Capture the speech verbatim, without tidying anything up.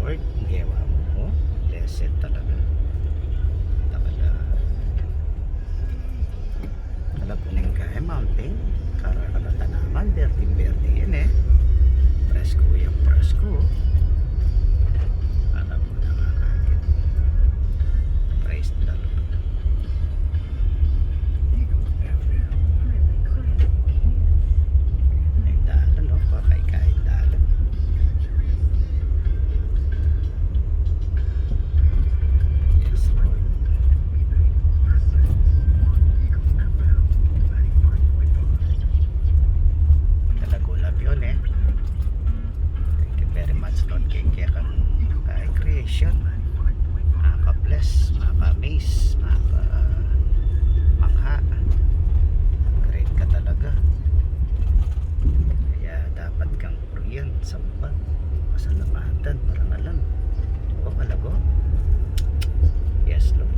Lord, ang gewa mu, oh, blessed talaga. Talaga. Talaga ning kaya mountain, karara na tanaman, berdeng-berde yan eh. Presko yang presko. Alam mo na nga, kakit. Praise the Lord. Ay, dalan, no? Pakay-kay dalan. Yes, Lord. Talaga ulap yun eh. Thank you very much, Lord. Kaya, kaya kang, kay creation. Makaka-bless, maka-amaze, maka-, mangha. Great ka talaga. Kaya dapat kang purian, samban, pasalamatan, parangalan. O, kalago. Yes, Lord.